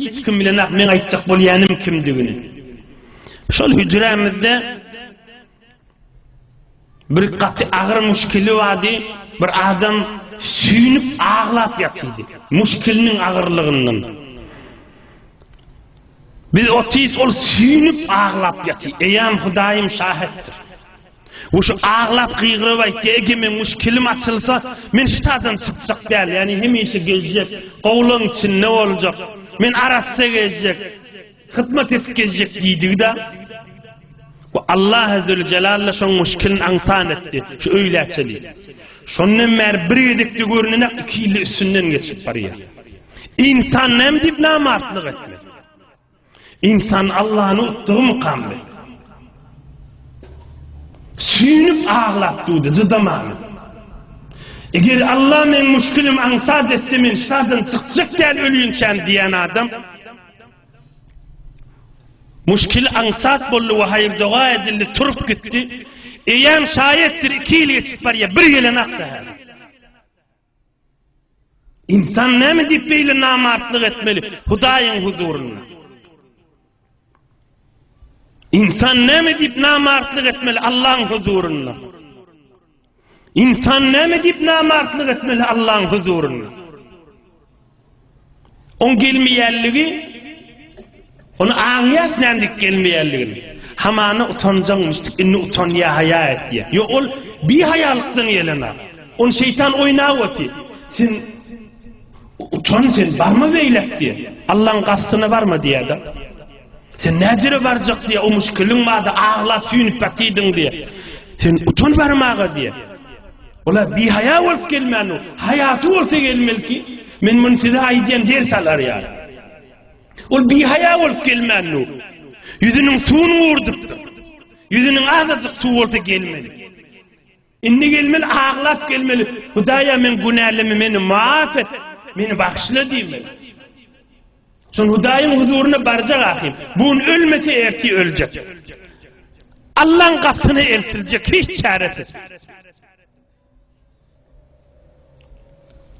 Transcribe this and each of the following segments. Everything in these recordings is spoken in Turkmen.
Hiç kim bilenok meň aýtjak bolýanym kimdigini. Şol hüjrämizde bir gaty agyr muşkili bardy, bir adam süýnüp aglap ýatydy. Muşkiliniň agyrlygyndan. Biz otyrys, ol süýnüp aglap ýaty. Eýäm Hudaýym şahetdir. We şu aglap gygyryp aýtýar, Eger meň muşkilim açylsa, men ştadan çykjak däl, ýagny hemişe gezjek, gowularyň içinde boljak, men arassa gezjek, hyzmat edip gezjek diýdigi-de, we Allahy Züljelal-da şoň muşkilini aňsan etdi, şu öýlä çenli. Şondan bäri bir gezekde görnenak iki ýylda üstünden geçip barýar. Ynsan näme diýip namartlyk etmeli? Ynsan Allany utdugymykammy? Süýnüp aglap durdy, jydaman. Eger Alla meň müşkilim aňsat etse men şadan çykjak däl ölýinçäm diýen adam müşkili aňsat boldy we haýyr-doga edildi, turup gitdi. Eýäm şaýatdyr, iki ýyl geçip barýar, bir gelen akda häzir. Ynsan näme diýip beýle namartlyk etmeli Hudaýyň huzurynda? Ynsan näme diýip namartlyk etmeli Allaň huzurynda? Ynsan näme diýip namartlyk etmeli Allaň huzurynda? Oň gelmeýänligi ony aňýas näme diýip gelmeýänligini. Hamana utanjaňmyşdyk, indi utanýa haýa etýä. Ýok, ol bihaýalykdan gelen-a. Ony şeýtan oýnap otyr. Sen utan sen barma beýläk diýýär. Allaň gastyna barma diýýär-de. Sen näjere barjak diýýär, o muşkiliň bardy, aglap süýnüp ýatydyň diýýär. Sen utan barmaga diýýär. Ola bihaýa bolup gelmän dur. Haýasy bolsa gelmeli ki, men muny size aýdýan ders alar ýaly. Ol bihaýa bolup gelmän dur. Ýüzüniň suwuny gurdypdyr. Ýüzüniň azajyk suw bolsa gelmeli. Indi gelmeli, aglap gelmeli. Hudaýa men günälimi meni maaf et. Meni bagyşla diýmeli. Şol Hudaýyň huzuryna barjak ahym. Bu gün ölmese ertir öljek. Allaň gapysyna eltiljek hiç çäresiz.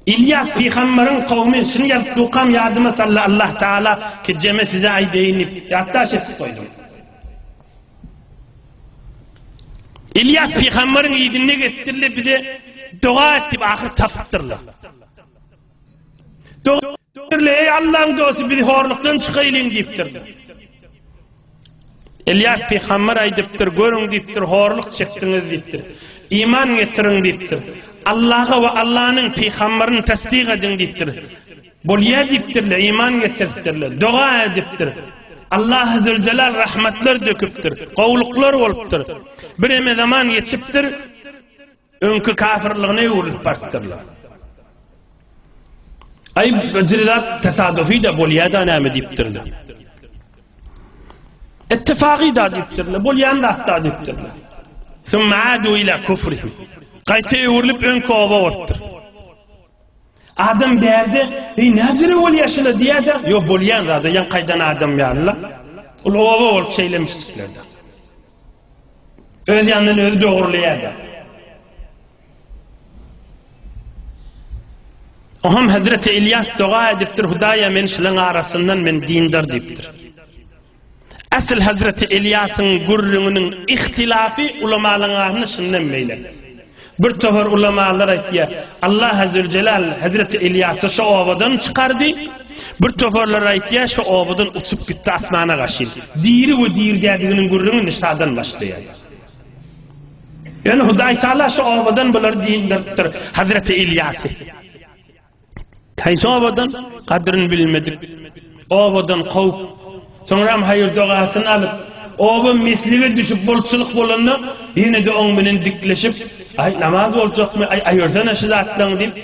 İlyas pygamberiň kowmy şuny ýazyp dukam ýadyma saldy Allah Taala ki jeme size aýdaýyn diýip ýatdaş etip goýdum. İlyas pygamberiň yzynda geçdirle bize doga et diýip ahyr tapypdyrlar. Doga eý Allaň dosty bizi horlukdan çykaýlyň diýipdirler. Elýas pygamber aýdypdyr, görüň diýipdir, horluk çekdiňiz diýipdir. Iman getiriň diýipdir. Allaha we Allanyň pygamberini tasdik ediň diýipdir. Bolýa diýipdirler, iman getiripdirler, doga edipdir. Allah Zülcelal rahmetler döküpdir, gowluklar bolupdyr. Bir eme zaman geçipdir, Öňki kafirligine öwrülip barypdyrlar. Aý, bir zat tesadüfi-de bolýa-da näme diýipdirler. Ittifagy-da diýipdirler, bolýan zat-da diýipdirler. Summa adu ila kufrihim. Gaýta öwrülip öňki oba bolupdyr. Adam bärde, eý näjere bolýa şula diýýä-de, ýok bolýan zada, ýaňkaýdan adam ýaly-la. Ol oba bolup şeýlemişdikler-de. Öz ýanyndan özi dogrulaýar-da. Oham Hazreti İlyas doga edipdir, Hudaýa men şulaň arasyndan men dindar diýipdir. Asl Hazreti İlyasyň gürrüňiniň ihtilafy ulamalaryň arasynda şundan beýle. Bir topar ulamalar aýtýar, Allah Zülcelal Hazreti İlyasy şu obadan çykardy. Bir toparlar aýtýar, şu obadan uçup gitdi asmana gaşyn. Diri we diri dädiginiň gürrüňi nişadan başlaýar. Ýöne Hudaý Taala şu obadan bulary dindiripdir Hazreti İlyasy. Haýsy obadan? Gadryny bilmedik obadan kowup, soňram haýyr-dogasyny alyp, oba meslige düşüp bolçulyk bolanda, ýene-de oň bilen dikleşip, Aý, namaz boljakmy, aý, aýyrsana şu zatlaryňy diýip,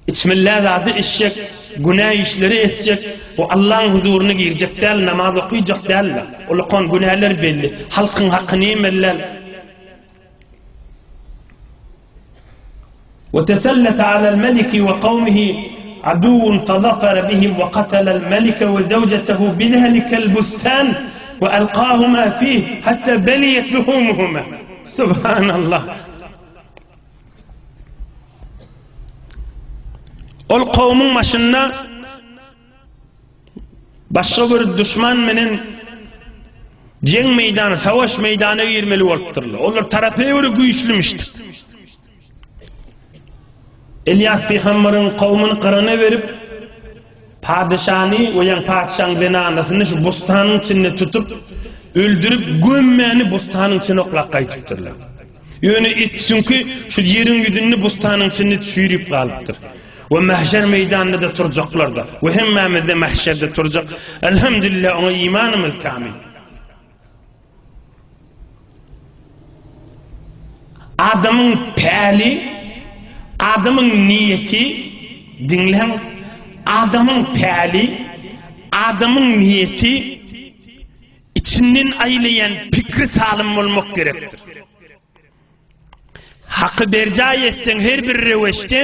içmillä zady içjek, günä işleri etjek, we Allaň huzuryna girjek däl, namaz okyjak däl-le. Ulakan günäler belli. Halkyň hakyny iýmeli däl. وتسلط على الملك وقومه عدو فظفر بهم وقتل الملك وزوجته بذلك البستان وألقاهما فيه حتى بليت لحومهما سبحان الله Ol kowmuň başynda. Başga bir duşman menen jeň meýdany, savaş meýdana girmeli bolupdyrlar. Olar tarapa göre güýçlümişdir. Elýas pygamberiň kowmuny gyrana berip, padyşany we ýaň patyşaň zenanasyny şu bostanyň içinde tutup, öldürip, gömmäni bostanyň içine oklap gaýdypdyrlar. Ýöne et süňki şu ýeriň ýüzünde bostanyň içinde çüýrüp galypdyr. We mähşer meýdanynda-da turjaklar-da. We hemmämiz-de mähşerde turjak. Elhamdülillah oňa imanymyz kamil. Adamyň päli, adamyň niýeti, diňläň, adamyň päli, adamyň niýeti içinden aýlaýan pikri salym bolmak gerekdir. Haky berjaý etseň her bir reweşde,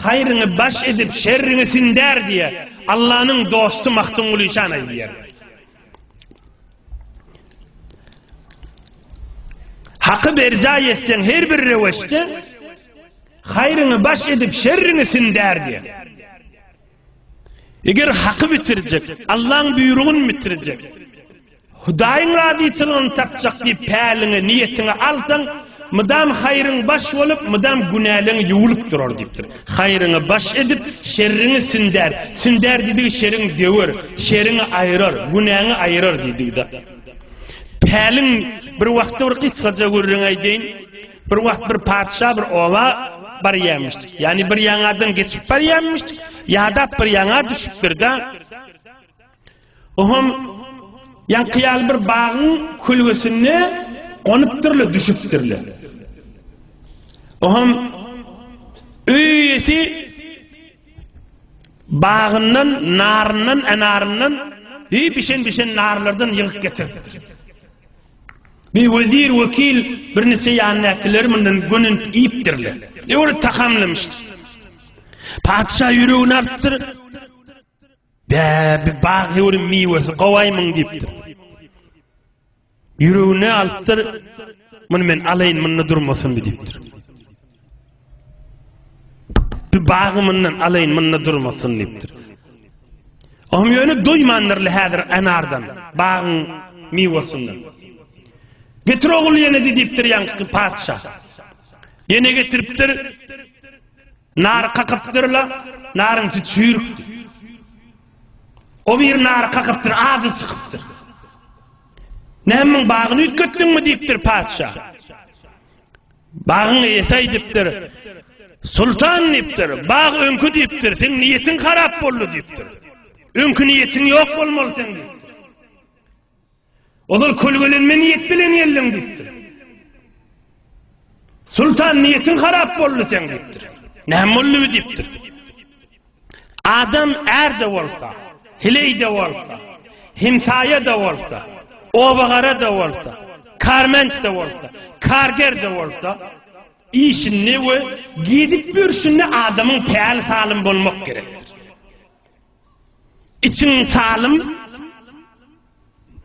Haýryňy baş edip, şerriňi sindär diýýär. Allanyň dosty Magtymguly şan aýdýar. Haky berjaý etseň her bir reweşde, haýryňy baş edip, şerriňi sindär diýýär. Eger haky bitirjek, Allaň buýrugyny bitirjek, Hudaýyň razyçylygyny tapjak diýip päliňi, niýetiňi alsaň, mydam haýryň baş bolup, mydam günäleň ýuwulyp durar diýipdir. Haýryňy baş edip, şerriňi sindär. Sindär diýdigi şeriň döwer, şeriňi aýyrar, günäňi aýyrar diýdigi-de. Päliň bir wagtda bir gysgaja gürrüň aýdaýyn. Bir wagt bir patyşa bir oba barýarmyşdyk. Ýagny bir ýaňadan geçip barýarmyşdyk, ýadap bir ýaňa düşüpdir-de. Oňam ýaňky ýaly bir bagyň kölgesinde gonupdyrlar, düşüpdirler. Oňam öý eýesi bagyndan, naryndan, enaryndan, bişen-bişen narlardan ýygyp getiripdir. Bir wezir, wekil birniçe ýanyndakyleri mundan gönenip iýipdirler. Öwre tagamlamyşdyr. Patyşa ýüregini alypdyr. Bä, bir bag höwri miwesi gowaýmyň diýipdir. Ýüregine alypdyr. Muny men alaýyn, munda durmasyn diýipdir. Bir bagy mundan alaýyn, munda durmasyn diýipdir. Ohm ýöne doýmandyrly häzir enardan, bagyň miwesinden. Getir ogul ýene diýipdir ýaňky patyşa. Ýene getiripdir. Nar kakypdyrla, naryň içi çüýrükdi. O bir nar kakypdyr, azy çykypdyr. Näme muň bagyny üýtgetdiňmi diýipdir patyşa. Bagyň eýesi aýdypdyr. Sultan diýipdir, bag öňki diýipdir, seň niýetiň harap boldy diýipdir. Öňki niýetiň ýok bolmaly seň diýipdir. Ozal kölgelenme niýet bilen geldiň diýipdir. Sultan niýetiň harap boldy seň diýipdir. Näme boldy bu diýipdir. Adam är-de bolsa, heleý-de bolsa, hemsaýa-da bolsa, obagara-da bolsa, karment-de bolsa, karger-de bolsa, işinde we gezip ýörşünde adamyň päli salym bolmak gerekdir. Içiň salym,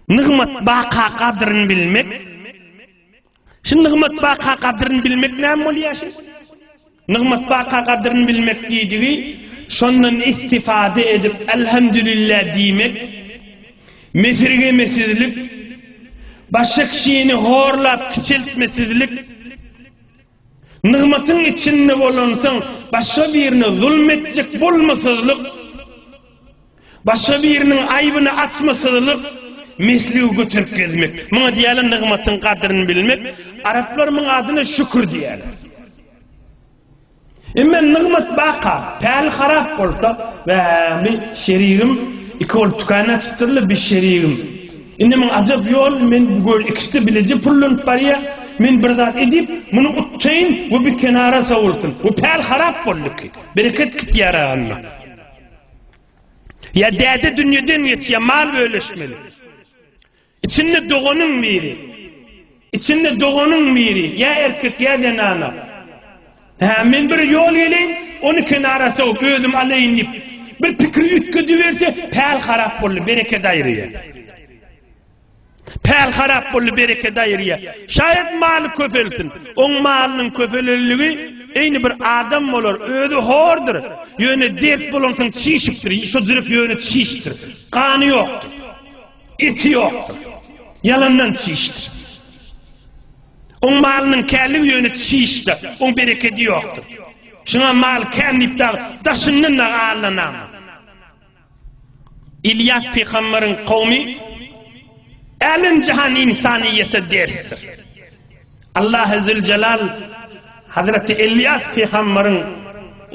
nygmat baka gadryn bilmek. Şu nygmat baka gadryn bilmek näme bolýar şu? Nygmat baka gadryn bilmek diýdigi, şondan istifade edip elhamdülillah diýmek, mesirgemesizlik, başga kişini horlap kiçeltmesizlik, Nygmatyň içinde bolansoň, başga birine zulm etjek bolmasyzlyk, başga biriniň aýbyny açmasyzlyk, mesligi göterip gezmek. Muňa diýýärler nygmatyň gadryny bilmek. Araplar muň adyna şükür diýýärler. Emma nygmat baka, päli harap bolsa, Wä, bi şerigim iki bolup tükän açypdyrlar, bi şerigim. Indi muň ajap ýol, men bu göl ikisi-de bileje pullanyp barýa, men bir zat edip, muny utsaýyn we bir kenara sowulsyn. Bu päl harap boldy ki, bereket gitýär-ä onda. Ýa däde dünýeden geçýär, mal bölüşmeli. Içinde doganyň biri. Içinde doganyň biri, ýa erkek, ýa zenana. Hä, men bir ýol geleýin, ony kenara sowup, özüm alaýyn diýip, bir pikir üýtgediberse, päl harap boldy, bereket aýrýar. Päl harap boldy, bereket aýyrýar. Şaýat maly köpelsin. Oň malynyň köpelenligi eýni bir adam bolar, özi hordur. Ýöne dert bolansoň çişipdir, şo jürek ýöne çişdir. Gany ýokdur. Eti ýokdur. Ýalandan çişdir. Oň malynyň känligi ýöne çişdir. Oň berekedi ýokdur. Şuňa mal kän diýip dagy daşyndan dagy aldanama. Ilýas pygamberiň kowmy älem-jahan ynsanyýete dersdir. Allahy Züljelal Hazreti Ilýas pygamberiň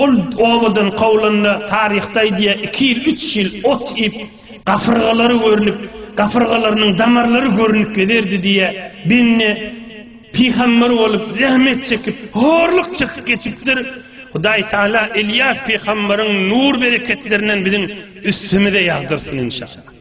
ol obadan kowlanda taryhda aýdýar, iki ýyl, üç ýyl ot iýip, gapyrgalary görnüp, gapyrgalarynyň damarlary görnüp gezerdi diýýär. Bende pygamber bolup, zähmet çekip, horluk çekip geçipdir. Hudaý Taala Ilýas pygamberiň nur bereketlerinden biziň üstümize ýagdyrsyn inşallah.